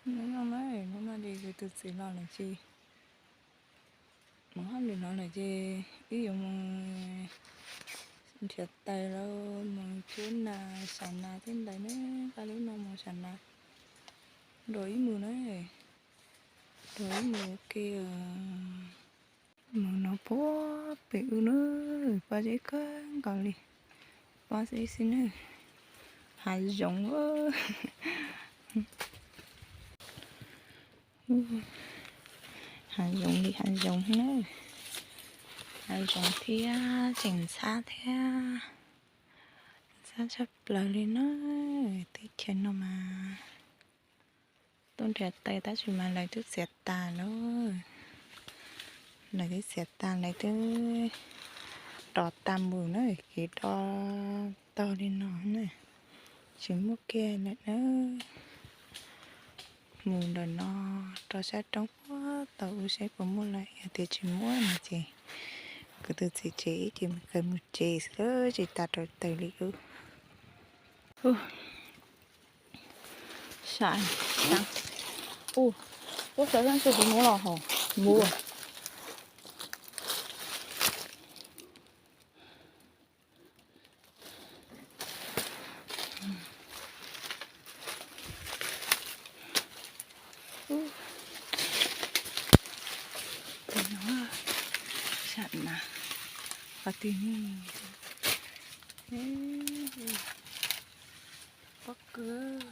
Hnub no na, hnub no ces kuv tus txiv los lawm ces mus hauj lwm no lawm ces wb yuav mus nrhiav taws los mus cuab nas, sam nas tej ntawd na. Pab lub no mus sam nas, nrog wb mus na, nrog wb mus ua ke. Mus no puag pem wb na, pob zeb kawg nkaus li, pob zeb xwb na, hav zoov. Hav zoov li hav zoov na, hav zoov thiab tseem ntxhab thiab, ntxhab tshaj plaws li na. Teb chaws no mas tuaj nrhiav taws tab sis mas lawv twb txiav tas lawm. Lawv twb txiav tas, lawv twb rov tas mus na, kev do tog li no na, tsis muaj kiag lawm na. Mus ntawm no rau sab roob puag tod ub saib puas muaj lawm, yog tias tsis muaj no ces kuv tus txiv tsev ib ces kawg mus tsev xwb, tsis tas rau taws li ub. Sav, sav, ub, ub, sav sab ntsug kuv muab los hauv mus. Sam nas, qhov twg ne? Pob kws.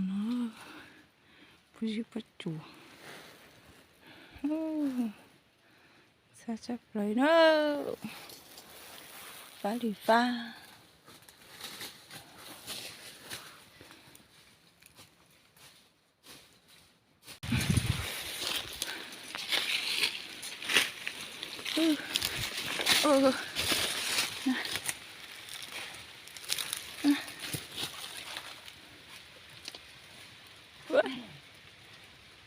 No, pob zeb pob tsuas. Ntxhab tshaj plaws na. Fab li fab.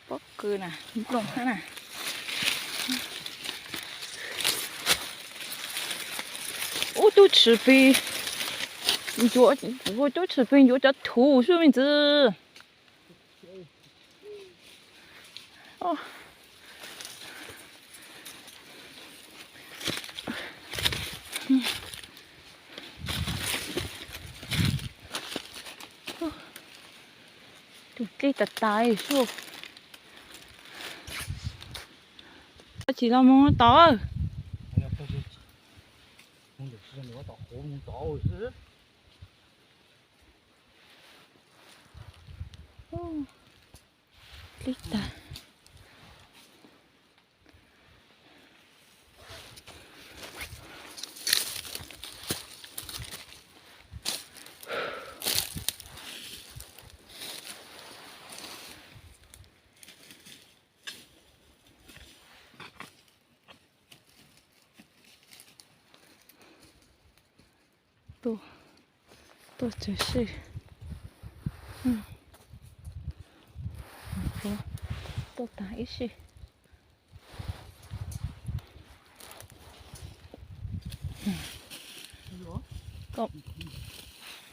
Pob kws na, nplooj hab na. Ub, tub tshwm pes, ua tub tshwm pes ncuav cov thuv xwb me ntxwv. Tus dlej tas tas xwb. Tsis los mus tod. Dlej tas. Tuaj, tuaj tsawg sij. Tuaj tag ib sij.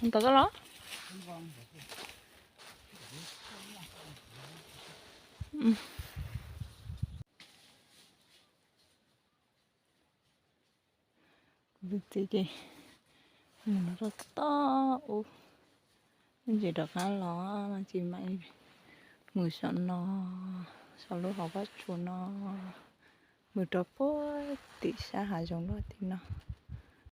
Ntawd koj los? Kuv tus txiv ces mus no rau tod ub, ntsis rov qab los no ces mam mus saum no, saum lub hauv pob tsuas no, mus rau puag tim sab hav zoov loj tim no.